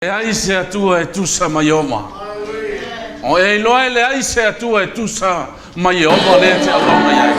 Leai se Atua e tusa ma Ieova. O e iloa e leai se Atua e tusa ma Ieova lea e te auauna i ai.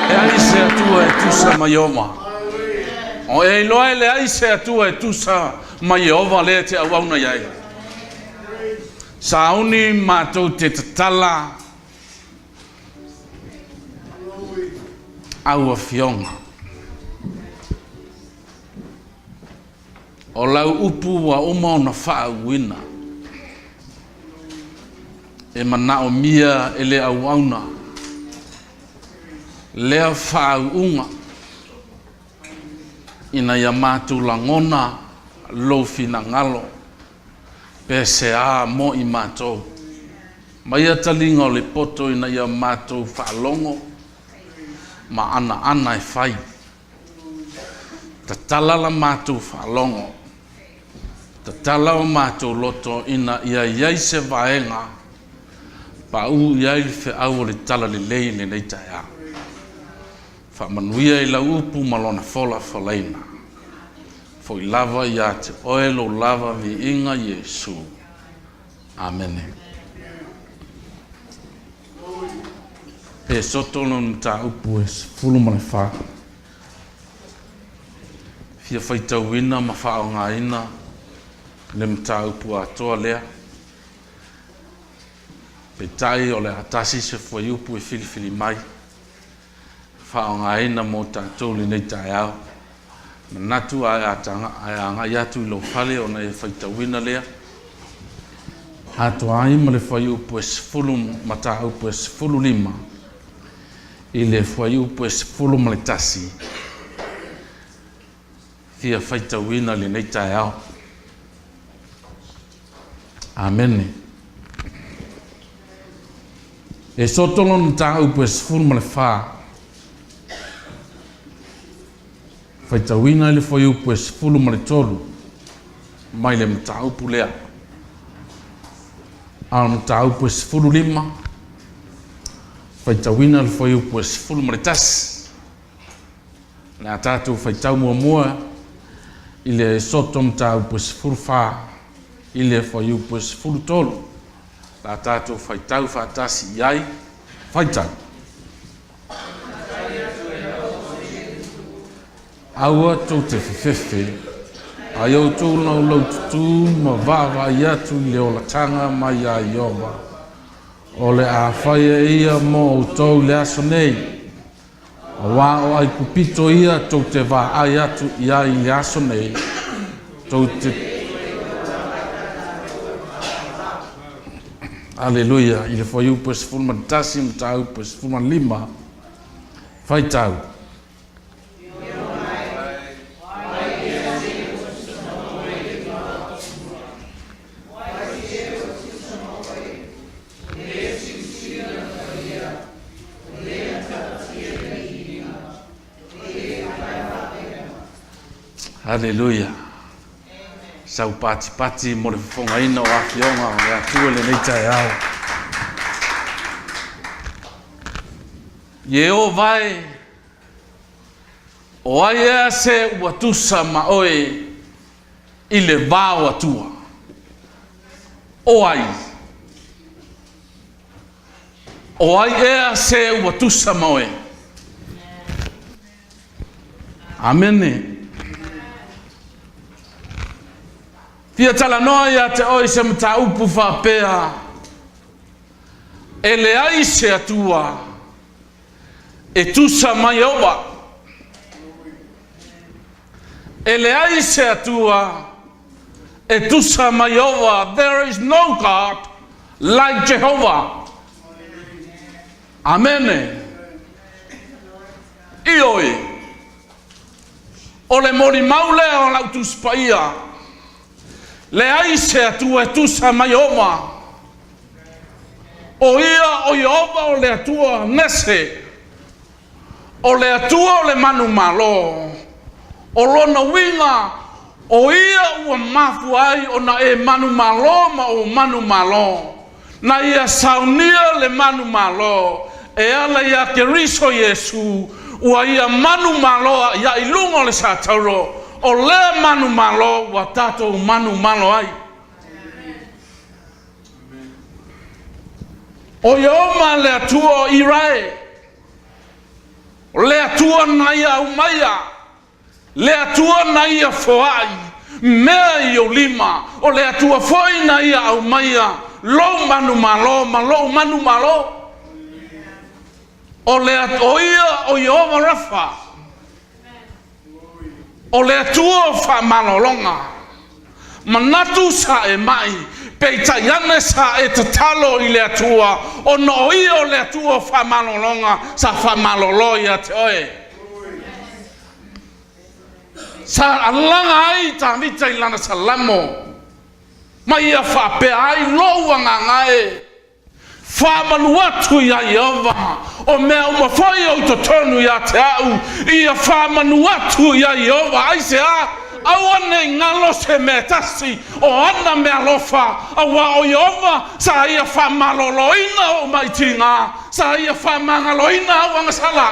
Leai se Atua e tusa ma Ieova. O e iloa e leai se Atua e tusa ma Ieova lea e te auauna i ai. Sauni matou te tatala au afioga. O lau upu ua uma ona faauuina, e manaomia e le auauna lea faauuga ina ia matou lagona lou finagalo pe se a mo i matou. Ma ia taliga o le poto ina ia matou faalogo ma anaana e fai. Tatala la matou faalogo, tatala o matou loto ina ia i ai se vaega paū i ai le feau o le Talalelei i lenei taeao. Faamanuia i lau upu ma lona fola folaina. Foi lava ia te oe lou lava viiga Iesu. Amene. Pe soto lona mataupu e 14. Fia faitauina ma faaaogaina le mataupu atoa lea. Peitai o le a tasi se fuaiupu e filifili mai faaaogaina mo tatou lenei taeao. Manatu ae agai atu i lou fale ona e faitauina lea. Atoa ai ma le fuaiupu e 10, mataupu e 15 i le fuaiupu e 11, fia faitauina lenei taeao. Amene. E soto lona mataupu e 14, faitauina i le fuaiupu e 13 mai le mataupu lea. A o le mataupu e 15, faitauina le fuaiupu e 11. O le a tatou faitau muamua i le Soto mataupu e 14 i le fuaiupu e 13. O le a tatou faitau faatasi i ai. Faitau. Aua tou te fefefe, a i outou laulau tutū ma vaavaai atu i le olataga mai iā Ieova, o le a fai e ia mo outou i le aso nei. Auā o Aikupito ia tou te vaai atu i ai i le aso nei, tou te Aleluia! I le fuaiupu e 11 mataupu e 15, faitau. Lē silasila na faia, o lē matautia le viiga, o lē faifaapeema. Haleluia. Sau patipati mo le fofogaina o afioga o le Atua i lenei taeao. Ieova e, o ai ea se ua tusa ma oe i le va o Atua? O ai? O ai ea se ua tusa ma oe? Amene. Fia talanoa ia te oe i se mataupu faapea, E leai se Atua e tusa ma Ieova. E leai se Atua e tusa ma Ieova. There is no God like Jehovah. Amene. Ioe. O le molimau lea o lau Tusi Paia, leai se Atua e tusa ma Ieova. O ia o Ieova o le Atua gese, o le Atua o le manumalo. O lona uiga, o ia ua mafua ai ona e manumalo ma ou manumalo. Na ia saunia le manumalo e ala iā Keriso Iesu, ua ia manumalo aʻiaʻi i luga o le satauro, o lea manumalo ua tatou manumalo ai. O Ieova le Atua o Irae, o le Atua na ia aumaia Le Atua na ia foai mea i ou lima, o le Atua foi na ia aumaia lou manumalo ma lou manumalo. O le o ia o Ieova Rafa, o le Atua o faamalologa. Manatu sa e mai, peitai ane sa e tatalo i le Atua, ona o ia o le Atua o faamalologa sa faamalolo ia te oe. Sa alaga ai Tavita i lana salamo, ma ia faapea ai lou agaga e faamalu atu iā Ieova, o mea uma foi o i totonu ia te au, ia faamanu atu iā Ieova. Aisea? Aua ne i galo se mea e tasi o ana meaalofa, auā o Ieova sa ia faamaloloina ou maitiga, sa ia faamagaloina au agasala.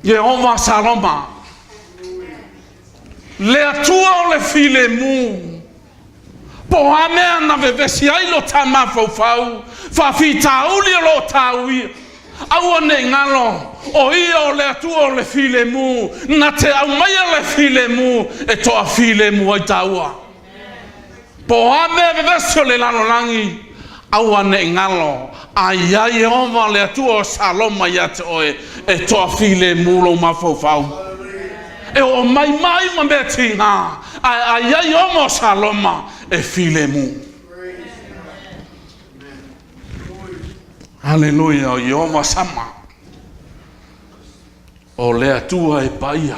Ieova Saloma, le Atua o le filemu, po o a mea na vevesi ai lo ta mafaufau, faafitauli o lo o tau ia, aua ne i galo, o ia o le Atua o le filemu, na te aumaia le filemu e toafilemu ai taua. Po o a mea vevesi o le lalolagi, aua ne i galo, a i ai Ieova le Atua o Saloma ia te oe, e toafilemu lou mafaufau. E oo mai mai ma mea tiga, ae a i ai Ieova o Saloma, e filemu. Aleluia, o Ieova Sama, o le Atua e paia.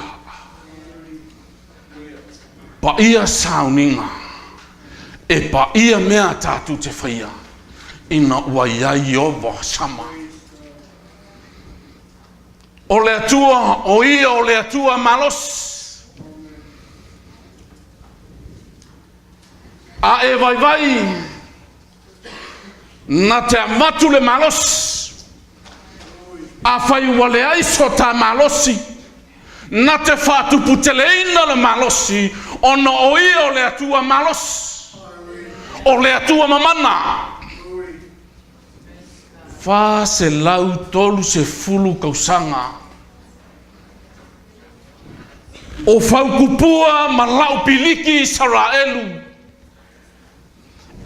Paia sauniga, e paia mea tatou te faia ina ua i ai Ieova sama. O le Atua, o ia o le Atua malosi. A e vaivai, na te avatu le malosi. Afai ua leai so ta malosi, na te faatuputeleina le malosi, ona o ia o le Atua malosi, o le Atua mamana. 430 tausaga o faukupua ma lau piliki Isaraelu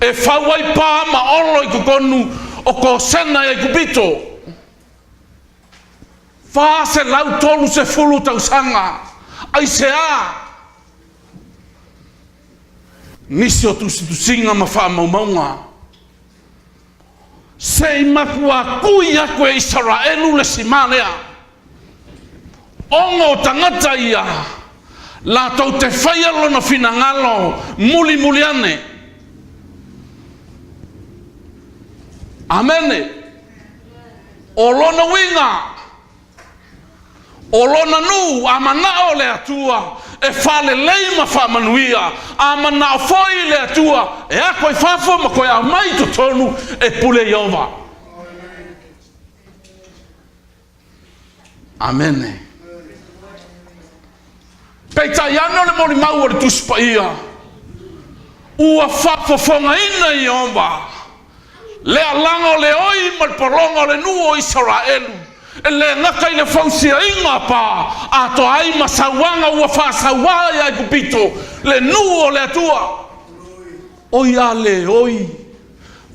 e fau ai pa ma olo i totonu o Kosena i Aikupito. 430 tausaga. Aisea? Nisi o tusitusiga ma faamaumauga. Se i matua kui aku e Isaraelu le sima lea. Ona o tagata ia, latou te faia lona finagalo mulimuli ane. Amene. O lona uiga, o lona nuu, a manao le Atua e faalelei ma faamanuia, a manao foi le Atua e ako i fafo ma toe aumai i totonu e pule Ieova. Amene. Peitai ane o le molimau o le Tusi Paia, ua faafofogaina Ieova le alaga o le oi ma le pologa o le nuu o Isaraelu. E le gata i le fausiaina pa atoa ai ma sauaga ua faasaua ai Aikupito le nuu o le Atua. Oi a le oi,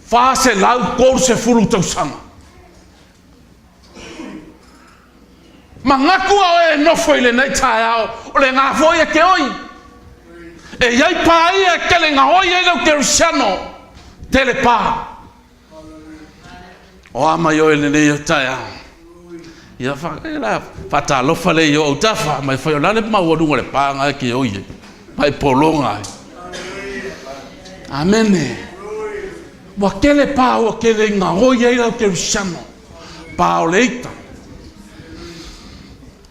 430 tausaga. Manatu a oe e nofo i lenei taeao, o le na foi e te oi. E i ai pa ia e tele na oi ai le kerisiano, tele pa. O a mai oe lenei taeao. Ia faatalofa le i o autafa, mai fai o le maualuga o le pa na e ke oi ai, mai pologa ai. Amene. Ua tele pa ua tele ina oi ai lau kerisiano. Pa o le ita.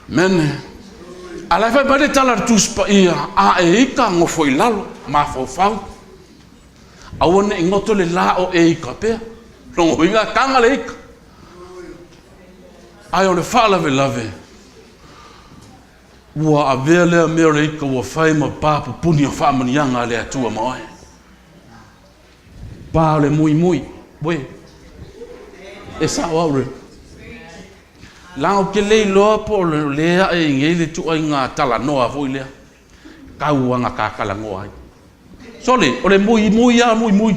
Amene. A la e fai mai le tala a le Tusi Paia, a e ita, nofo i lalo, mafaufau. Aua ne i goto le la o e ika pea. Lona uiga, taga le ika. Ae o le faalavelave, ua avea lea mea o le ika ua fai ma pa pupuni o faamanuiaga a le Atua ma oe. Pa o le muimui, uē, e sao au le. Leaga ou te le iloa po o le ae i nei le ituaiga talanoa foi lea. Tau aga ta talanoa ai. Sole, o le muimui lava muimui.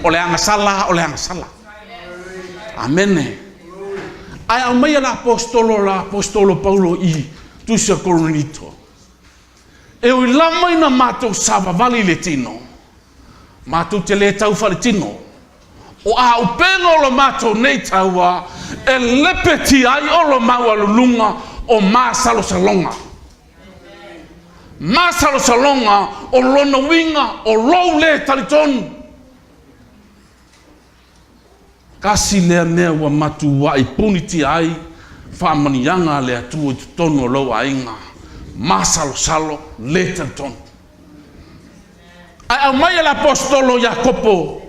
O le agasala o le agasala. Amene. Ae aumaia le aposetolo la aposetolo Paulo i Tusi a Korinito. E ui lava ina matou savavali i le tino, matou te le tau faaletino. O auupega o lo matou nei taua e lepetia ai o lo maualuluga o masalosaloga. Masalosaloga o lona uiga o lou lē talitonu. Tasi lea mea ua matuai punitia ai faamanuiaga a le Atua i totonu o lou aiga, masalosalo, lē talitonu. Ae aumai e le Aposetolo Iakopo,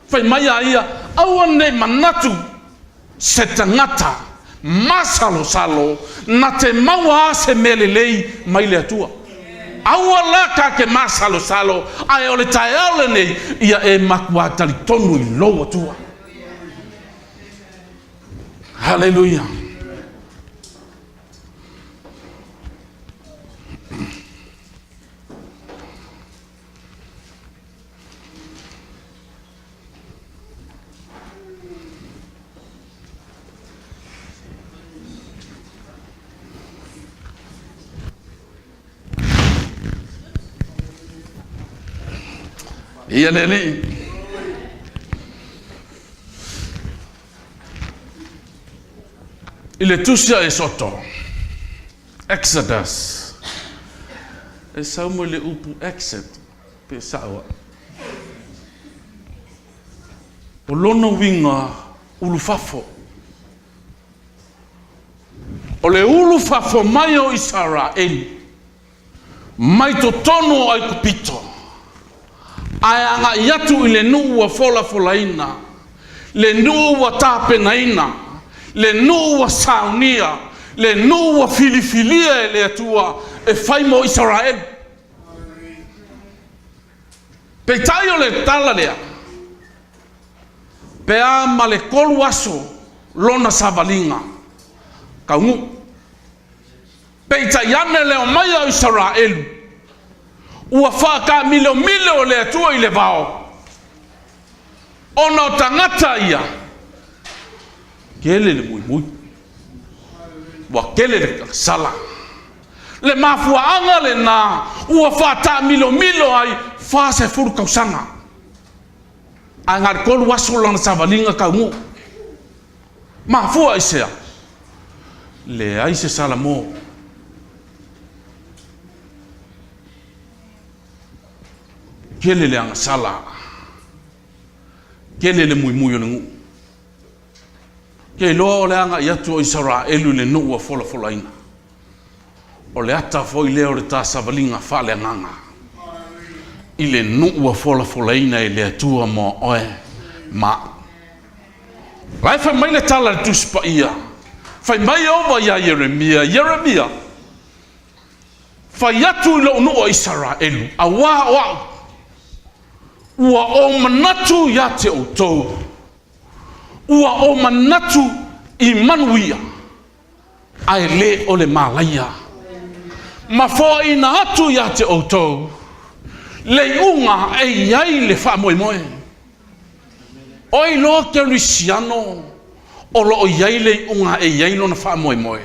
fai mai a ia, aua nei manatu se tagata masalosalo na te maua a se mea lelei mai le Atua. Aua la ta te masalosalo, ae o le taeao lenei, ia e matuā talitonu i lou Atua. Haleluia. Ia le Alii. I le tusi a Esoto, Exodus, e sau mai le upu exit, pe sao au. O lona uiga, ulufafo. O le ulufafo mai o Isaraelu mai totonu o Aikupito, ae agai atu i le nuu ua folafolaina, le nuu ua tapenaina, le nuu ua saunia, le nuu ua filifilia e le Atua e fai mo Isaraelu. Peitai o le tala lea, pe a ma le 3 aso lona savaliga, taunuu. Peitai ane le omai o Isaraelu, ua faataamilomilo e le Atua i le vao, ona o tagata ia, tele le muimui, ua tele le sala. Le mafuaaga lena ua faataamilomilo ai 40 tausaga, ae na o le 3 aso lana savaliga taunuu. Mafua aisea? Leai se Salamo. Tele le agasala, tele le muimui o le nuu. Ke iloa o le agai atu o Isaraelu i le nuu ua folafolaina. O le ata foi lea o le ta savaliga faaleagaga i le nuu ua folafolaina e le Atua mo oe ma au. La e fai mai le tala a le Tusi Paia, fai mai Ieova iā Ieremia, Ieremia, fai atu i lou nuu o Isaraelu, auā o au, ua ou manatu iā te outou, ua ou manatu i manuia. Ae le o le malaia. Ma foaina atu ia te outou le iuga e i ai le faamoemoe. O ai loa kerisiano o lo o i ai le iuga e i ai lona faamoemoe?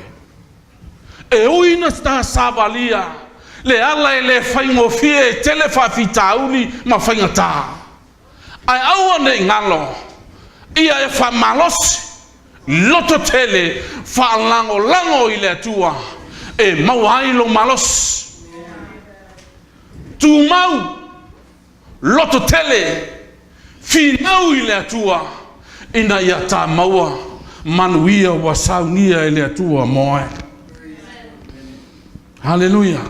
E ui ina ta savalia le ala e le faigofie e tele faafitauli ma faigata, ae aua ne i galo ia e faamalosi, lototele, faalagolago i le Atua e maua ai lou malosi. Tumau, lototele, finau i le Atua ina ia ta maua manuia ua saunia e le Atua mo oe. Haleluia!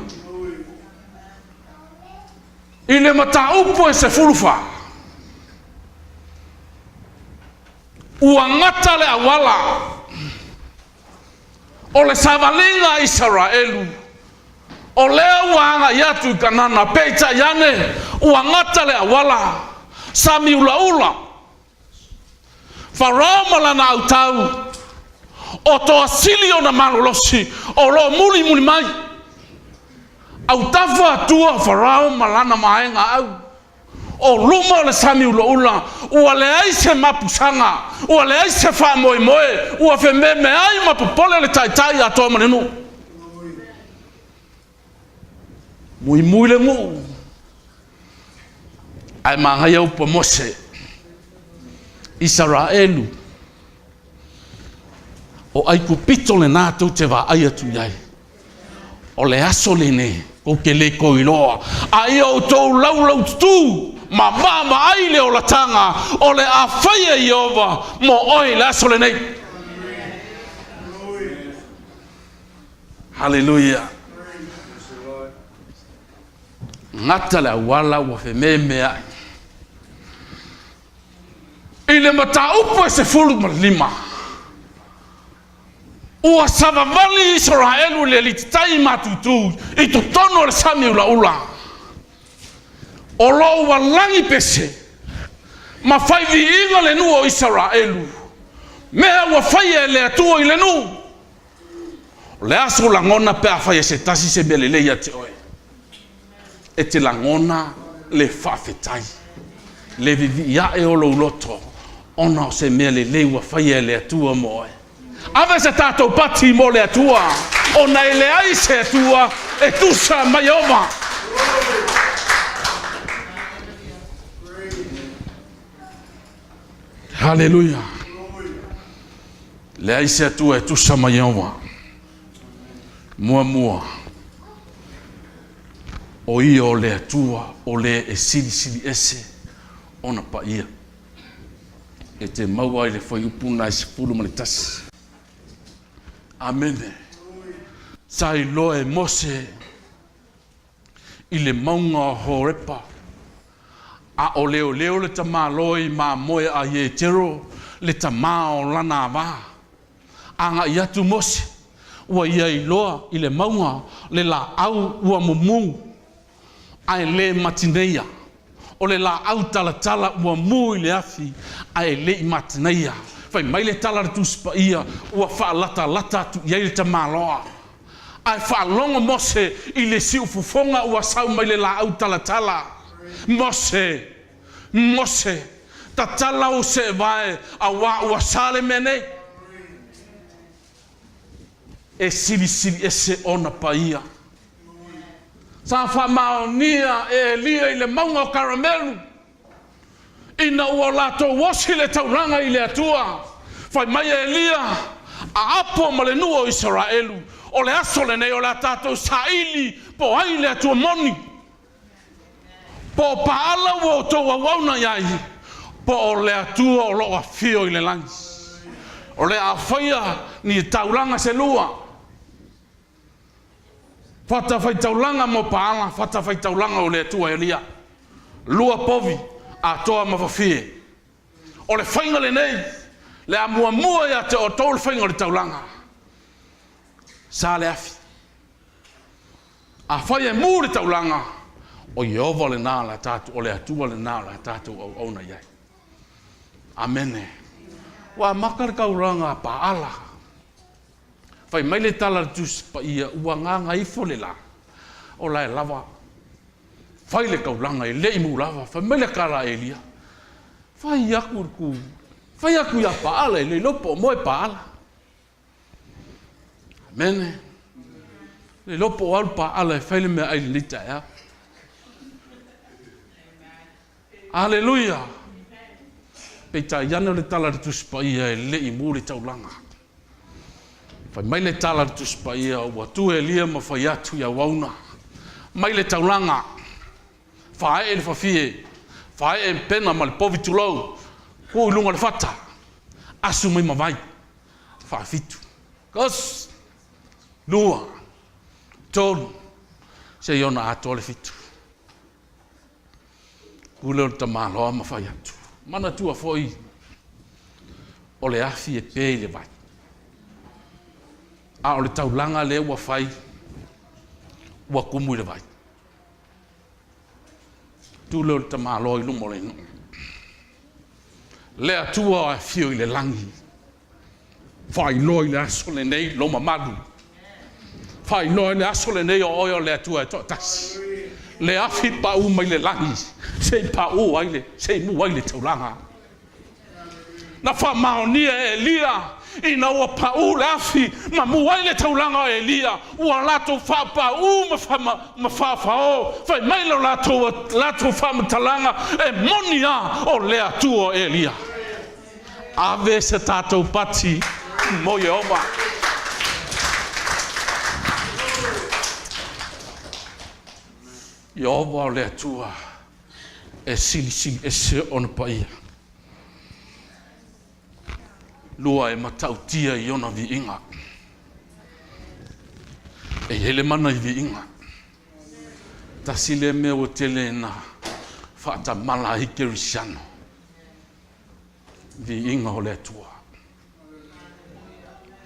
I le mataupu e 14, ua gata le auala o le savaliga a Isaraelu, o lea ua agai atu i Kanana, peitai ane ua gata le auala, sami ulaula, Farao ma lana autau, o toasili ona malolosi o lo o mulimuli mai. Autafa atua Farao ma lana vaega au. O luma o le sami ulaula, ua leai se mapusaga, ua leai se faamoemoe, ua fememeai ma popole le taitai atoa ma le nuu. Muimui le nuu, ae manaia upu a Mose, Isaraelu, o Aikupito lena tou te vaai atu i ai. O le aso lenei, tou te le toe iloa, a ia outou laulaututu ma vaavaai le olataga o le a faia e Ieova mo oe i le aso lenei. Haleluia! Gata le auala ua fememeai. I le mataupu e 15, ua savavali Isaraelu i le alititai matutu i totonu o le sami ulaula. O lo o ua lagi pese ma fai viiga le nuu o Isaraelu, mea ua faia e le Atua i le nuu. O le a sou lagona pe afai e se tasi se mea lelei ia te oe? E te lagona le faafetai, le vivii ae o lou loto ona o se mea lelei ua faia e le Atua mo oe. Ave se tatou pati mo le Atua, ona e leai se Atua e tusa ma Ieova. Haleluia! Leai se Atua e tusa ma Ieova. Muamua, o ia o le Atua o le e silisili ese ona paia. E te maua ai le fuaiupu lena e 11. Amene. Sa iloa e Mose i le mauga o Horepa, a o leoleo le tamāloi mamoe a Ietero, le tamā o lana avā. Agai atu Mose, ua ia iloa i le mauga le lāʻau ua mumu, ae le matineia. O le lāʻau talatala ua mu i le afi, ae le i matineia. Fai mai le tala a le Tusi Paia, ua faalatalata atu i ai le tamāloa. Ae faalogo Mose i le siufofoga ua sau mai le laau talatala, Mose! Mose! Tatala ou seevae, auā ua sa le mea nei. E silisili ese ona paia. Sa faamaonia e Elia i le mauga o Karamelu. Ina ua latou osi le taulaga i le Atua, fai mai e Elia, Aapo ma le nuu o Isaraelu, o le aso lenei o le a tatou saili po o ai le Atua moni, po o Paala ua outou auauna i ai, po o le Atua o lo o afio i le lagi. O le a faia ni taulaga se lua. Fatafaitaulaga mo Paala, fatafaitaulaga o le Atua Elia. Lua povi, atoa ma fafie. O le faiga lenei, le a muamua ia te outou le faiga o le taulaga. Sa le afi. Afai e mu le taulaga, o Ieova lena o le a tatou, o le Atua lena o le a tatou auauna i ai. Amene. Ua amata le taulaga a Paala. Fai mai le tala a le Tusi Paia, ua agaga ifo le la, o la e lava fai le taulaga e le i mu lava. Fai mai le tala a Elia, fai aku i le ku, fai aku ia Paala e le iloa po o moe Paala. Amene. Le iloa po o au Paala e fai le meaai i lenei taeao. Aleluia! Peitai ane o le tala a le Tusi Paia e le i mu le taulaga. Fai mai le tala a le Tusi Paia ua tu Elia ma fai atu i auauna, mai le taulaga, faaee le fafie, faaee pena ma le povi tulou, tuu i luga o le fata, asu mai ma vai. Faafitu. Tasi, lua, tolu, seia ona atoa le fitu. Pule o le tamaloa ma fai atu. Manatua foi o le afi e pe i le vai. A o le taulaga lea ua fai, ua tumu i le vai. Tu lea o le tamaloa i luma o le nuu. Le Atua afio i le lagi. Faailoa i le aso lenei lou mamalu. Faailoa i le aso lenei o oe o le Atua e toatasi. Le afi paū mai le lagi se i paū ai le, se i mu ai le taulaga. Na faamaonia e Elia ina ua paū le afi ma mu ai le taulaga o Elia, ua latou faapaū ma, ma faafaô, fai mai lo latou, latou faamatalaga, e moni lava o le Atua o Elia. Ave se tatou pati mo Ieova. Ieova o le Atua e silisili ese ona paia. Lua e matautia i ona viiga. E i ai le mana i viiga. Tasi lea mea ua tele na faatamala ai Kerisiano. Viiga o le Atua.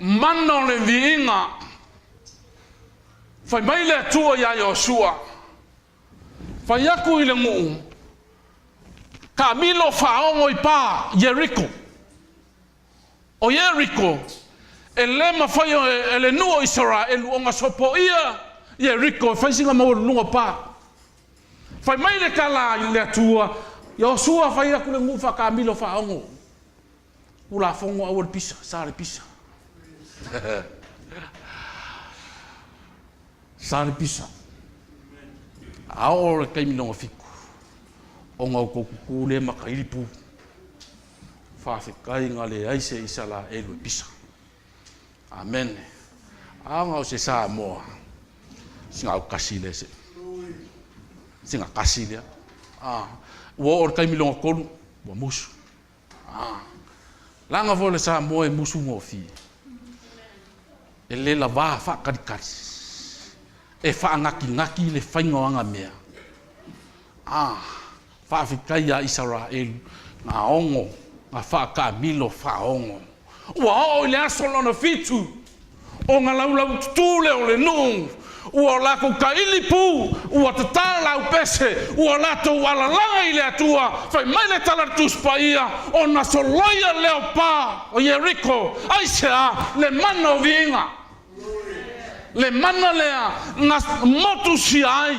Mana o le viiga. Fai mai le Atua iā Iosua, fai aku i le nuu, taamilo faaogo i pa Ieriko. O Ieriko, e le mafai e le nuu o Isaraelu ona sopoia Ieriko e fai sina maualuluga o pa. Fai mai le tala i le Atua, Iosua fai atu le nuu faataamilo faaogo. Tulafono aua le pisa, sa le pisa. Sa le pisa. A oo le taimi lona fitu, ona outou tutu lea ma taili pu. Faafetai na leai se Isaraelu e pisa. Amene. A ona o se Samoa, sina autasi lea se. Sina tasi lea. A, ua oo le taimi lona tolu, ua musu. A, leaga foi le Samoa e musu gofie. E le lavā faataritari. E faanatinati le faiga o ana mea. A, faafetai iā Isaraelu, na ogo, na faataamilo faaogo. Ua oo i le aso lona fitu, ona laulaututu lea o le nuu, ua latou taili pu, ua tatala laupese, ua latou alalaga i le Atua, fai mai le tala a le Tusi Paia, ona soloia lea o pa o Ieriko, aisea? Le mana o viiga. Le mana lea na motusia ai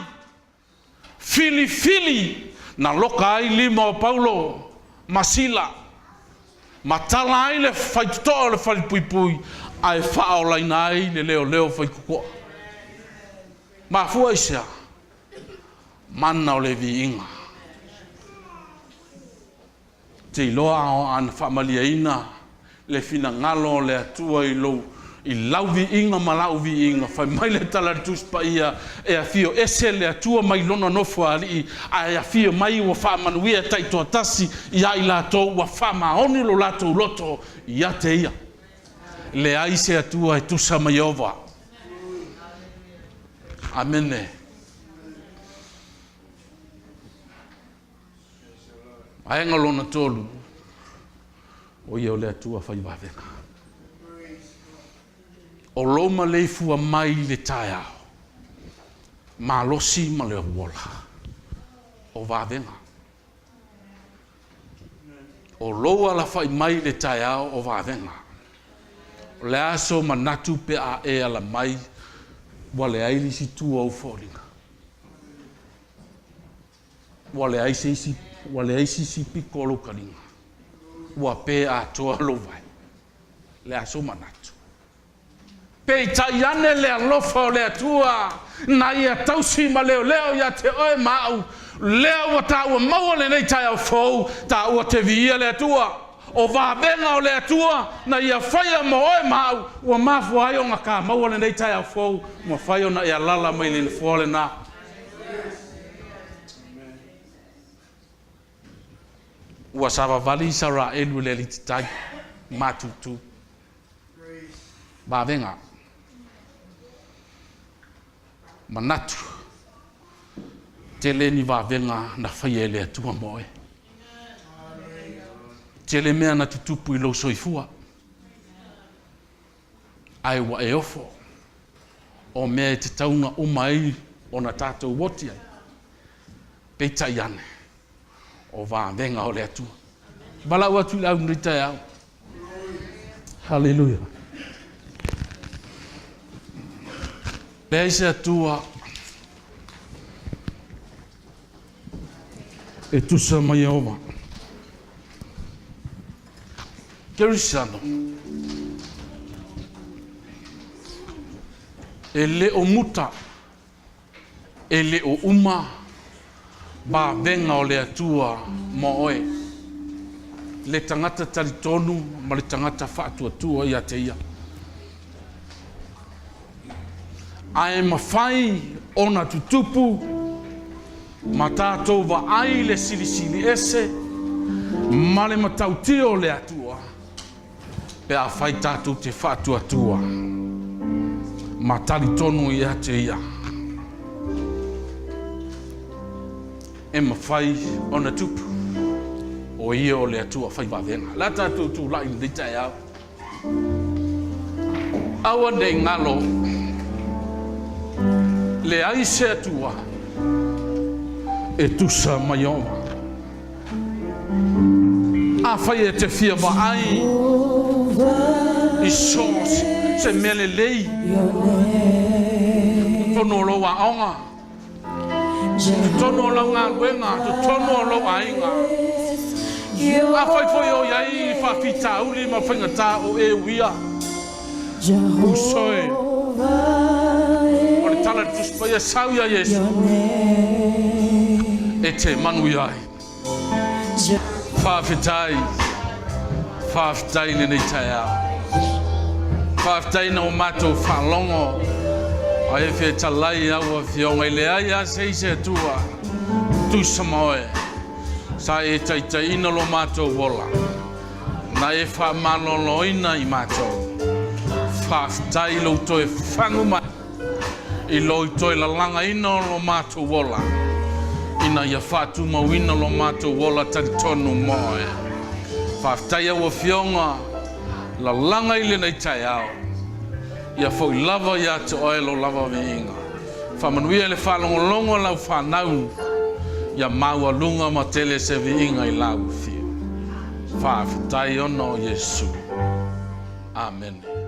Filifili na loka ai lima o Paulo ma Sila, ma tala ai le faitotoa o le falepuipui, ae faaolaina ai le leoleo faitotoa. Mafua i sea? Mana o le viiga. Te iloa a na faamalieina le finagalo o le Atua i lou i lau viiga ma lau viiga, fai mai le tala a le Tusi Paia, e afio ese le Atua mai lona nofoalii, ae afio mai ua faamanuia taitoatasi ia i latou ua faamaoni lo latou loto ia te ia. Leai se Atua e tusa ma Ieova. Amene. Vaega lona tolu, o ia o le Atua fai vavega. O lou maleifua mai i le taeao, malosi ma le ola, o vavega. O lou alafai mai i le taeao o vavega. O le a sou manatu pe a e ala mai ua leai le isi itu o ou foliga? Ua leai se isi, ua leai se isi pito o lou taliga. Ua pe atoa lou vae. O le a sou manatu? Peitai ane le alofa o le Atua na Ia tausi ma leoleo ia te oe ma au, lea ua taua maua lenei taeao fou, taua te viia le Atua. O vavega o le Atua na Ia faia mo oe ma au, ua mafua ai ona ta maua lenei taeao fou, ua mafai ona e alala mai le nofoa lena. Ua savavali Isaraelu i le alititai matutu. Vavega. Manatu. Tele ni vavega na faia e le Atua mo oe. Tele mea na tutupu i lou soifua. Ae ua e ofo. O mea e tatau ona uma ai ona tatou oti ai. Peitai ane, o vavega o le Atua. Valaau atu i le au i lenei taeao. Haleluia. Leai se Atua e tusa ma Ieova. Kerisiano, e le o muta, e le o uma vavega o le Atua mo oe, le tagata talitonu ma le tagata faatuatua ia te Ia. Ae mafai ona tutupu ma tatou vaai le silisili ese ma le matautia o le Atua pe afai tatou te faatuatua ma talitonu ia te Ia. E mafai ona tupu o Ia o le Atua fai vavega. O le a tatou tulai i lenei taeao. Aua ne i galo, leai se Atua e tusa ma Ieova. Afai e te fia vaai i so se mea lelei i totonu o lou aoga, Totonu o lau galuega, totonu o lou aiga. Afai foi o i ai faafitauli ma faigata o e uia, uso e. O le tala i le Tusi Paia, sau ia Iesu e te manuia ai. Faafetai, faafetai i lenei taeao. Faafetai ina ua matou faalogo a e fetalai i au afioga i leai lava se isi Atua tusa ma oe. Sa e taitaiina lo matou ola, na e faamaloloina i matou. Faafetai i lou toe fagu mai. I lou toe lalagaina o lo matou ola, ina ia faatumauina lo matou ola talitonu mo Oe. Faafetai au Afioga, lalaga i lenei taeao, ia foi lava ia te Oe lo lava viiga. Faamanuia i le faalogologo a lau fanau, ia maualuga ma tele se viiga i lau Afio. Faafetai ona o Iesu. Amene.